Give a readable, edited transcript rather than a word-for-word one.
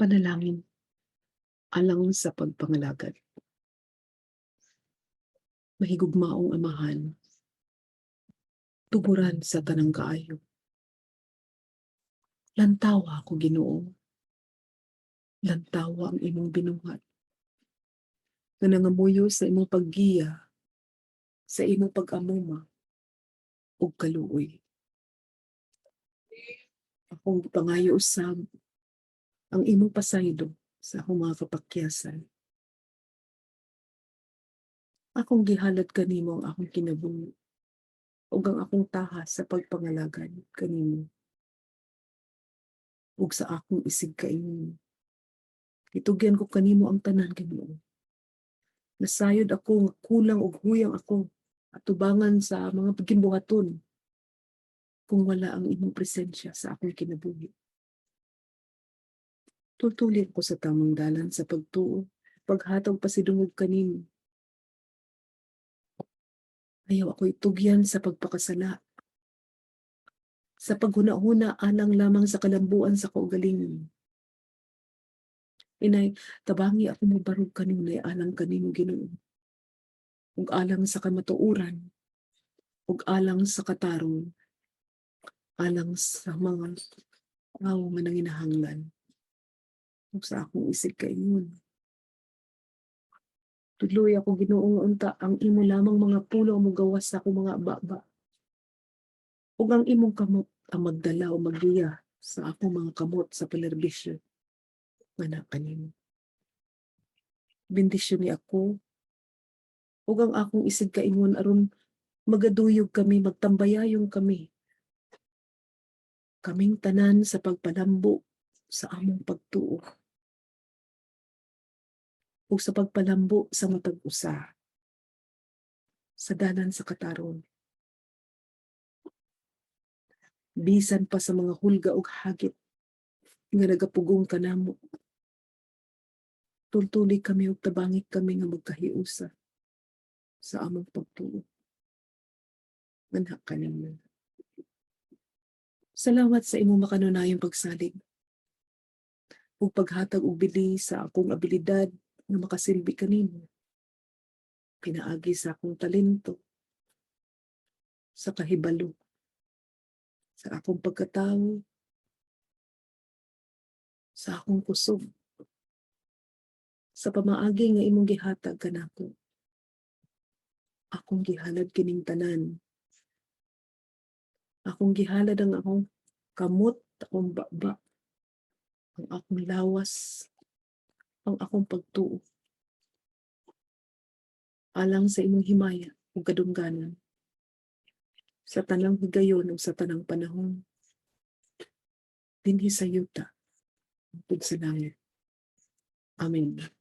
Panalangin alang sa pagpangalagad. Mahigugmaong Amahan, tuguran sa tanang kaayo. Lantawa ako, Ginoo. Lantawa ang imong binuhat nga nangamuyo sa imong paggiya, sa imong pag-amuma ug kaluoy. Akong gipangayo usab ang imong pasaylo sa akong mga kapakyasan. Akong gihalad kanimo ang akong kinabuhi ug ang akong tahas sa pagpangalagad kanimo ug sa akong isigkaingon. Gitugyan ko kanimo ang tanan, Ginoo. Nasayod ako nga kulang ug huyang ako atubangan sa mga gimbuhaton kung wala ang imong presensya sa akong kinabuhi. Tultuli ako sa tamang dalan sa pagtuo, paghatag pasidungog kanimo. Ayaw ako itugyan sa pagpakasala, sa paghuna-huna alang lamang sa kalambuan sa kaugalingon. Inay, tabangi ako mobarog kanunay alang kanimo, Ginoo, ug alang sa kamatuoran, ug alang sa katarong, alang sa mga tawo nga nanginahanglan ug sa akong isigkaingon. Tudloi ako, Ginoo, nga unta ang imo lamang mga pulong mogawas sa akong mga baba, ug ang imong kamot ang magdala o maggiya sa akong mga kamot sa panerbisyo nga naa kanimo. Bendisyoni ako ug ang akong isigkaingon aron magaduyog kami, magtambayayong kami, kaming tanan sa pagpalambo sa among pagtuo ug sa pagpalambo sa matag usa sa dalan sa katarong, bisan pa sa mga hulga ug hagit nga nagapugong kanamo. Tultuli kami ug tabangi kami nga magkahiusa sa among pagtuo nganha kanimo. Salamat sa imong makanunayong pagsalig ug paghatag og bili sa akong abilidad nga makasilbi kanimo pinaagi sa akong talento, sa kahibalo, sa akong pagkatawo, sa akong kusog, sa pamaagi nga imong gihatag kanako. Akong gihalad kining tanan. Akong gihalad ang akong kamot, akong baba, ang akong lawas, ang akong pagtuo, alang sa imong himaya ug kadungganan, sa tanang higayon ug sa tanang panahon, dinhi sa yuta ug sa langit. Amen.